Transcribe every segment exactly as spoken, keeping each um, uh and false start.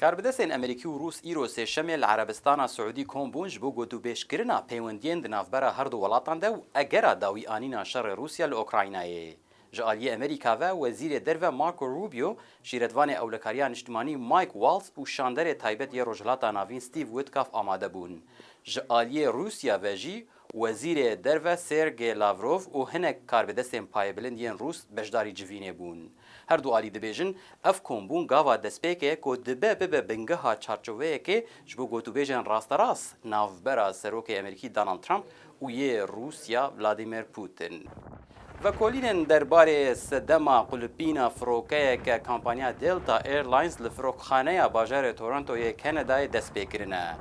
Karbidestên Amerîkî û Rûs îro sêşemê li Erebistana Siûdî kom bûn ji bo gotûbêjkirina pêwendiyên di navbera her du welatan de û egera dawîanîna şerê Rûsya li Ukraynayê. Ji aliyê Amerîka ve Wezîrê Derve Marco Rubio, Şîretvanê Ewlekariya Niştimanî Mike Waltz û Şanderê Taybet yê Rojhilata Navîn Steve Witkoff amade bûn. Ji aliyê Rûsya ve jî Wezîrê Derve Sergey Lavrov û hinek karbidestên payebilind yên Rûs beşdarî civînê bûn. Her du alî dibêjin, ev kombûn gava destpêkê ku dibe bibe bingeha çarçoveyekê ji bo gotûbêjên rasterast navbera Serokê Amerîkî Donald Trump û yê Rûsya Vladimir Putin. Vekolînên derbarê sedema qulipîna firokeyeke kampanya Delta Airlines li firokxaneya bajarê Torontoyê Kanadayê dest pê kirine.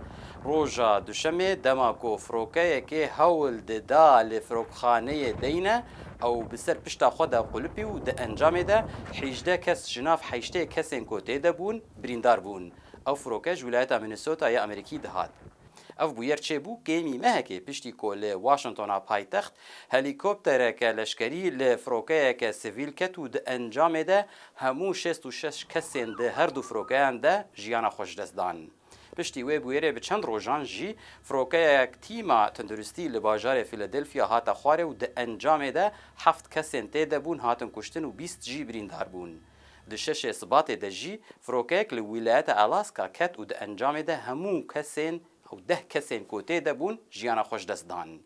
Roja Duşemê, dema ku firokeyekê hewl dida li firokxaneyê deyne, ew bi ser pişta xwe de qulipî û di encamê de hejdeh kes ji nav heştê kesên ku tê de bûn, birîndar bûn. Ew firoke ji wilayeta Minnesota ya Amerîkî dihat. Ev bûyer çêbû kêmî mehekê piştî ku li Washingtona paytext helîkoptereke leşkerî li firokeyeke sivîl ket û di encamê de hemû şêst û şeş kesên di her du firokeyan de jiyana xwe ji dest dan. Piştî wê bûyerê bi çend rojan jî firokeyek tîma tenduristî li bajarê Philadelphia hate xwarê û di encamê de heft kesên tê de bûn hatin kuştin û bîst jî birîndar bûn. Di şeşê Sibatê de jî firokeyek li wîlayeta Alaska ket û di encamê de hemû kesên ew deh kesên ku tê de bûn jiyana xwe ji dest dan.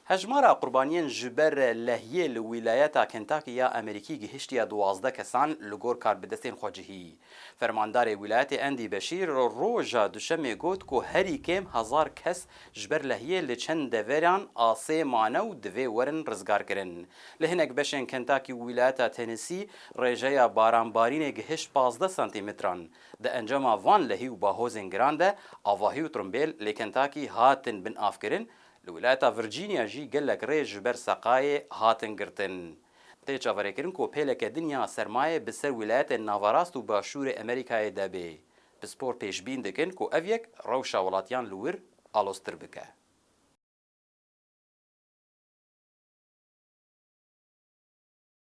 Hejmara qurbaniyên ji ber lehiyê li wîlayeta Kentucky ya Amerîkî gihiştiye duwazdeh kesan li gor karbidestên xwecihî. Fermandarê wîlayetê Andy Beşîr roja Duşemê got ku herî kêm hezar kes ji ber lehiyê li çend deveran asê mane û divê werin rizgarkirin. Li hinek beşên Kentucky û wîlayeta Tennessee rêjeya baranbarînê gihişt pazdeh santîmetran. Di encama van lehî û bahozên giran de avahî û tirimbêl li Kentucky hatin binavkirin, li wîlayeta Virginia jî gelek rê ji ber seqayê hatin girtin. Tê çaverêkirin ku pêleke din ya sermayê bi ser wîlayetên naverast û başûrê Amerîkayê de bê. Pispor pêşbîn dikin ku ev yek rewşa welatiyan li wir aloztir bike.